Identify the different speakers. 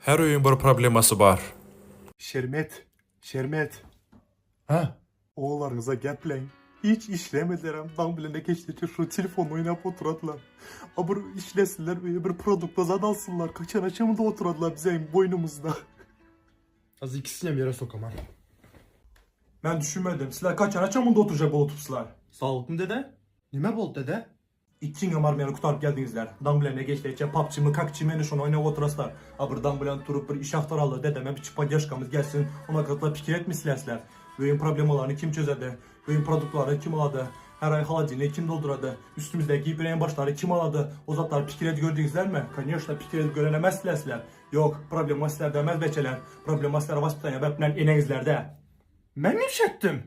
Speaker 1: Her öýüň bir problemasy bar.
Speaker 2: Şermet, Şermet.
Speaker 3: Hä?
Speaker 2: Ogullaryňyza gepläň. Hiç işlemedilerem, daň bilen-de keçleçe şu telefon oýnap oturadylar. A bir işlesinler, öýe bir produkta zat alsynlar. Kaçan açamyzda oturadylar biziň boýnumyzda.
Speaker 3: Az ikisinem ýere sokaman.
Speaker 2: Men düşünmedim. Sizler kaçan açamynda oturjak bolupsylar?
Speaker 3: Saglykmy dede? Nime boldy dede?
Speaker 2: Ikiňem armiýany gutaryp geldiňizler. Daň bilen ne geçleçe PUBG-my, kakçymy ene şony oýnap oturaslar. A bir daň bilen turup bir iş agtaraly, dedeme biçi poddežkamyz gelsin, ona gyzykly pikir etmislersiler. Öýüň problemalaryny kim çözedi? Öýüň produktlaryny kim alady? Her aý holodilnik kim doldurady? Üstümizdäki giýip başlary kim alady? O zatlary pikir edip gördüňizlermi? Koneşno pikir edip gören emeslersiler. Ýok, problema sizlerde emes beçeler. Problema sizlere waspitaniýa berip bilen eneňizlerde.
Speaker 3: Men iş etdim.